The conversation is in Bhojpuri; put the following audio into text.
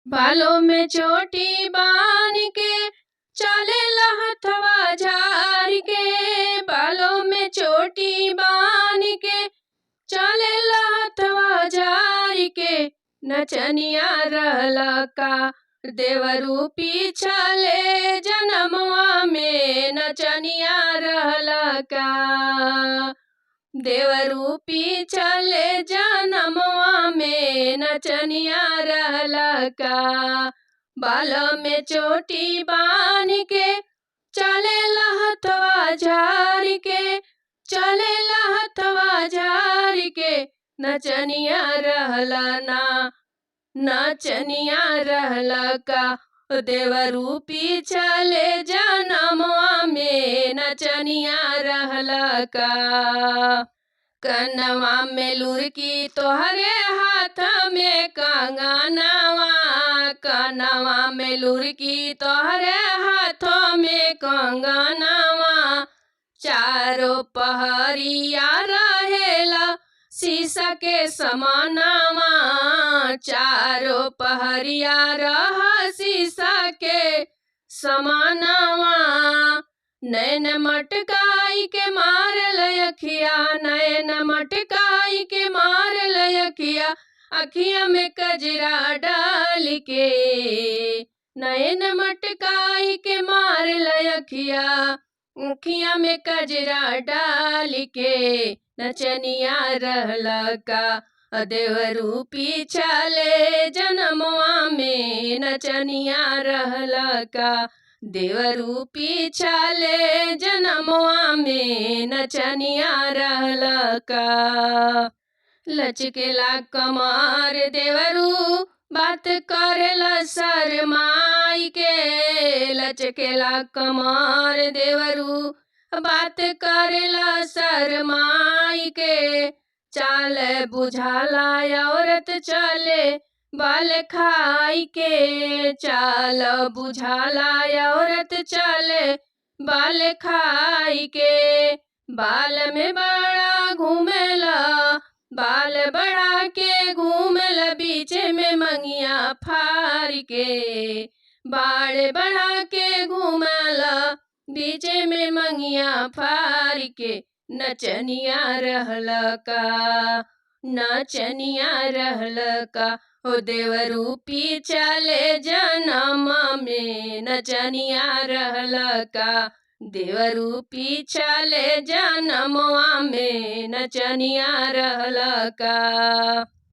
बालों में चोटी बान के चले हथवा झार के, बालों में चोटी बान के चले हथवा झार के, नचनिया रहला का देवरू पीछले जनमवा में नचनिया रहला का। देवरू पीछले जनमवा में नचनिया रहला का। बाल में चोटी बान के चले हथवा झार के, चले हथवा झार के, नचनिया रहला ना, नचनिया रहला का देवरू पीछले जनमवा में नचनिया रहला का। कनवा में लुरकी तोहरे हाथ में कंगनवा, कनवा में लुरकी तोहरे हाथों में कंगनवा, चारों पहरिया रहेला शीशा के समानवा, चारों पहरिया रह शीशा के समानवा। नैन मटकाई के मारल अखिया, नैन मटकाई के मारल अखिया, अखिया में कजरा डाल के, नैन मटकाई के मारल अखिया, अखिया में कजरा डाल के, नचनिया रहला का देवरू पीछले जनमवा में नचनिया रहला का। देवरू पीछले जनमवा में नचनिया रहला का। लचकेला कमर देवरू बात करेला शरमाई के, लचकेला कमर देवरू बात करेला शरमाई के, चाल बुझाला औरत चले बाल खाई के, चाल बुझाला औरत चले बाल खाई के, बाल में बड़ा घूमेला, बाल बढ़ा के घूमेला बीच में मंगिया फार के, बाल बढ़ा के घूमेला बीच में मंगिया फार के, नचनिया रहला का, नचनिया रहला का ओ देवरू पीछले जनम में नचनिया रहला का। देवरू पीछले जनमवा में नचनिया रहला का।